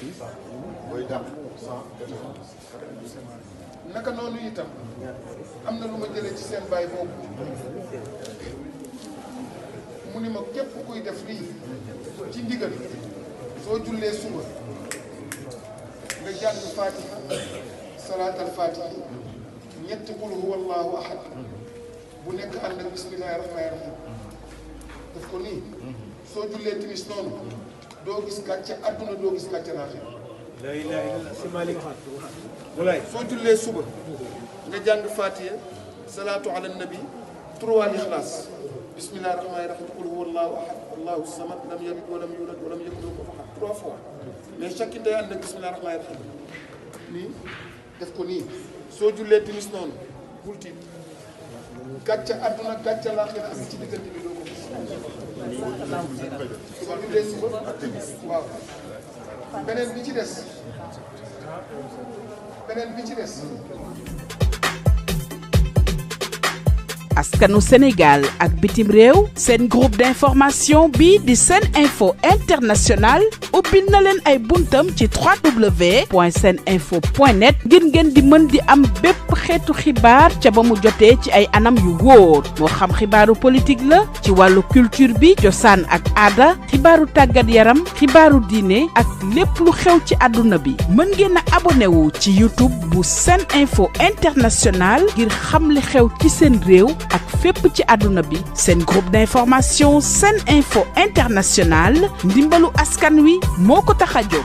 booy jàpp sans naka noonu itam am na lu ma jëlee ci seen baay boobu mu ni ma képp kuy def lii ci ndigal soo jullee suba nga jàng fatiha salaatal fatiha ñetti qul huwa allahu ahad bu nekk ànd ak bismillahi rahmaani rahim daf ko nii soo jullee timis noonu doo gis gàcce àdduna doo gis gàcce laaxira la ilaha illallah si Malick walaay soo jullee suba nga jàng fatiha salaatu ala nabi 3 lixlaas bismillahi rahmaani rahim qul huwa allahu ahad allahu samad lam yalid walam yulad walam yakun lahu kufuwan ahad 3 fois mais chaque day ànd ak bismillahi rahmaani rahim nii def ko nii soo jullee timis noonu bul tiit gàcce àdduna gàcce laaxira ak ci diggante bi doo ko gis soo jullee suba waaw beneen bi ci des askanu Sénégal ak bitim réew seen groupe d'information bi di Sen Info International ubbil na leen ay buntam ci www.seninfo.net ngir ngeen di mën di am bépp xeetu xibaar ca ba mu jotee ci ay anam yu wóor moo xam xibaaru politique la ci wàllu culture bi cosaan ak aada xibaaru tàggat yaram xibaaru diine ak lépp lu xew ci àdduna bi mën ngeen a abonné wu ci YouTube bu Sen Info International ngir xam li xew ci seen réew ak fépp ci àdduna bi seen groupe d'information Sen Info International ndimbalu askan wi moo ko tax a jóg